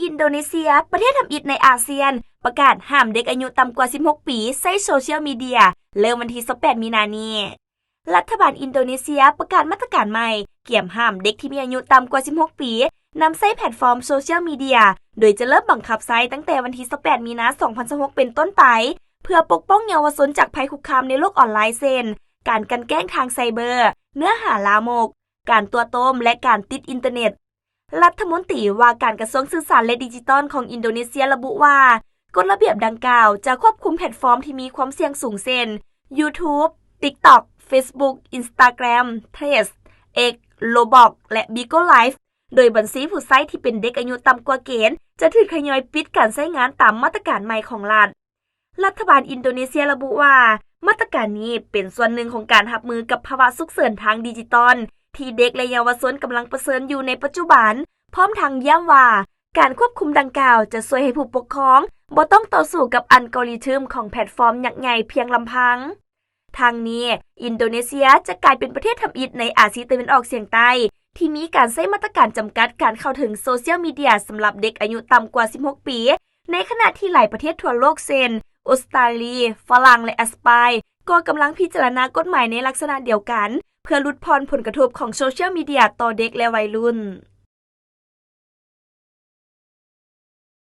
ອິນໂດເນເຊຍ, ປະເທດທຳອິດໃນອາຊຽນ ປະກາດຫ້າມເດັກອາຍຸຕ່ຳກວ່າສິບຫົກປີໃຊ້ໂຊຊຽວມີເດຍ ເລີ່ມວັນທີຊາວແປດມີນານີ້. ລັດຖະບານອິນໂດເນເຊຍປະກາດມາດຕະການໃໝ່ ກຽມຫ້າມເດັກທີ່ມີອາຍຸຕ່ຳກວ່າສິບຫົກປີ ນຳໃຊ້ແພລດຟອມໂຊຊຽວມີເດຍ ໂດຍຈະເລີ່ມບັງຄັບໃຊ້ຕັ້ງແຕ່ວັນທີຊາວແປດມີນາສອງພັນຊາວຫົກເປັນຕົ້ນໄປ ເພື່ອປົກປ້ອງເຍົາວະຊົນຈາກໄພຄຸກຄາມໃນໂລກອອນລາຍ ເຊັ່ນ ການກັ່ນແກ້ງທາງໄຊເບີ, ເນື້ອຫາລາມົກ, ການຕົວະຕົ້ມ ແລະ ການຕິດອິນເຕີເນັດ. ລັດຖະມົນຕີວ່າການກະຊວງສື່ສານ ແລະ ດິຈິຕອນຂອງອິນໂດເນເຊຍລະບຸວ່າ ກົດລະບຽບດັ່ງກ່າວຈະຄວບຄຸມແພລດຟອມທີ່ມີຄວາມສ່ຽງສູງ ເຊັ່ນ ຢູທູບ, ຕິກຕັອກ, ເຟສບຸກ, ອິນສະຕາແກຣມ, ເທຣດ, ເອັກ, ໂຣບັອກ ແລະ ບີໂກ້ໄລຟ໌ ໂດຍບັນຊີຜູ້ໃຊ້ທີ່ເປັນເດັກອາຍຸຕ່ຳກວ່າເກນ ຈະຖືກທະຍອຍປິດການໃຊ້ງານຕາມມາດຕະການໃໝ່ຂອງລັດ. ລັດຖະບານອິນໂດເນເຊຍລະບຸວ່າ ມາດຕະການນີ້ເປັນສ່ວນໜຶ່ງຂອງການຮັບມືກັບພາວະສຸກເສີນທາງດິຈິຕອນ ທີ່ເດັກ ແລະ ເຍົາວະຊົນກຳລັງປະເຊີນຢູ່ໃນປັດຈຸບັນ, ພ້ອມທັງຢ້ຳວ່າ ການຄວບຄຸມດັ່ງກ່າວຈະຊ່ວຍໃຫ້ຜູ້ປົກຄອງບໍ່ຕ້ອງຕໍ່ສູ້ກັບອັນກອຣິທຶມຂອງແພລດຟອມຍັກໃຫຍ່ພຽງລຳພັງ. ທັງນີ້, ອິນໂດເນເຊຍຈະກາຍເປັນປະເທດທຳອິດໃນອາຊີຕາເວັນອອກສຽງໃຕ້ ທີ່ມີການໃຊ້ມາດຕະການຈຳກັດການເຂົ້າເຖິງໂຊຊຽວມີເດຍສຳລັບເດັກອາຍຸຕ່ຳກວ່າສິບຫົກປີ, ໃນຂະນະທີ່ຫຼາຍປະເທດທົ່ວໂລກ ເຊັ່ນ ອົດສະຕາລີ, ຝຣັ່ງ ແລະ ແອັດສະປາຍ ກໍກຳລັງພິຈາລະນາກົດໝາຍໃນລັກສະນະດຽວກັນ ເພື່ອຫຼຸດຜ່ອນຜົນກະທົບຂອງໂຊຊຽວມີເດຍຕໍ່ເດັກ ແລະ ໄວລຸ້ນ.